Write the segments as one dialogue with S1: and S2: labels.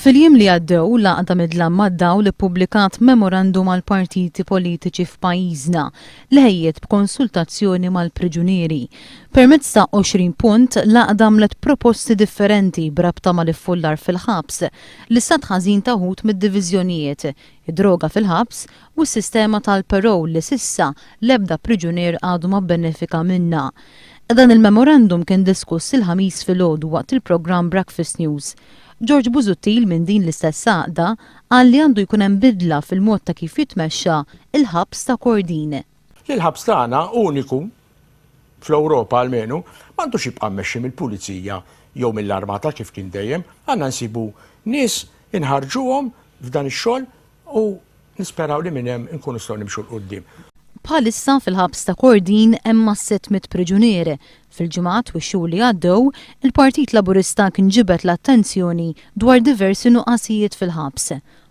S1: Fil-jiem li għaddew, l-Għaqda Mid-Dlam mad-Dawl ippubblikat memorandum għall-partiti politiċi f'pajjiżna li ħejjiet b'konsultazzjoni mal-priġunieri. Permezz ta' 20 punt, l-Għaqda għamlet proposti differenti b'rabta mal-iffullar fil-ħabs, l-istat ħażin ta' wħud mid-diviżjonijiet, id-droga fil-ħabs u s-sistema tal-parole li s'issa l-ebda priġunier għadu ma bbenefika minnha. Dan il-memorandum kien diskuss il-Ħamis filgħodu waqt il-programm Breakfast News. George Busuttil minn din l-istess għaqda qal li għandu jkun hemm bidla fil-mod ta' kif jitmexxa l-ħabs ta' Kordin.
S2: Li l-ħabs tagħna uniku, fl-Ewropa almenu, m'għandux jibqa' mmexxi mill-pulizija jew mill-armata kif kien dejjem. Għandna nsibu nies inħarrġuhom f'dan ix-xogħol u nisperaw li minn hemm inkunu nistgħu nimxu 'l quddiem.
S1: Bħalissa fil-ħabs ta' Kordin hemm mas-600 priġunier. Fil-ġimgħat u x-xhur li għaddew, il-Partit Laburista kien ġibed l-attenzjoni dwar diversi nuqqasijiet fil-ħabs.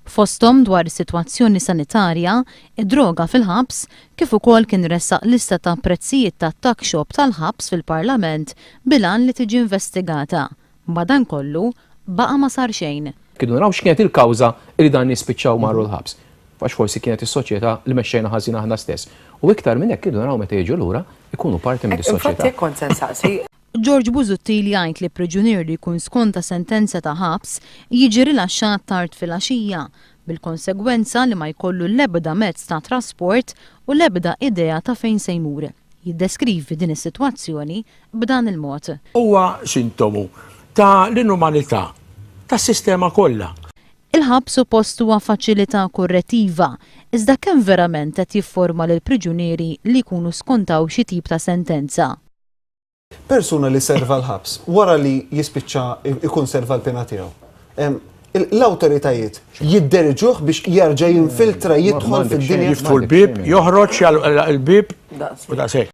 S1: Fosthom dwar is-sitwazzjoni sanitarja, id-droga fil-ħabs, kif ukoll kien ressaq lista ta' prezzijiet tat-tuck shop tal-ħabs fil-Parlament bil-għan li tiġi investigata. Madankollu, baqa' ma sar xejn.
S3: Kienu naraw x'kienet il-kawża li dan nies spiċċaw marru l-ħabs. Għax forsi kienet is-soċjetà li mexxejna ħażin aħna stess. U iktar minn hekk irridu naraw meta jiġu lura jkunu parti minn dis-soċjetà.
S4: Infatti hekk kont se nsaqsi.
S1: George Busuttil jgħid li priġunier li jkun skonta sentenza ta' ħabs jiġi rilaxxat tard filgħaxija, bil-konsegwenza li ma jkollu l-ebda mezz ta' trasport u l-ebda idea ta' fejn se jmur. Jiddeskrivi din is-sitwazzjoni b'dan il-mod.
S2: Huwa sintomu ta' l-inumanità tas-sistema kollha.
S1: Il-ħabs suppost huwa faċilità korrettiva, iżda kemm verament qed jifforma lill-priġunieri li jkunu skontaw xi tip ta' sentenza?
S5: Persuna li serva l-ħabs, wara li jispiċċa jkun serva l-pena tiegħu, l-awtoritajiet jidderiġuh biex jerġa' jinfiltra jidħol fid-dinja.
S2: Jiftħu l-bieb, joħroġ jagħlqu l-bieb u daqshekk.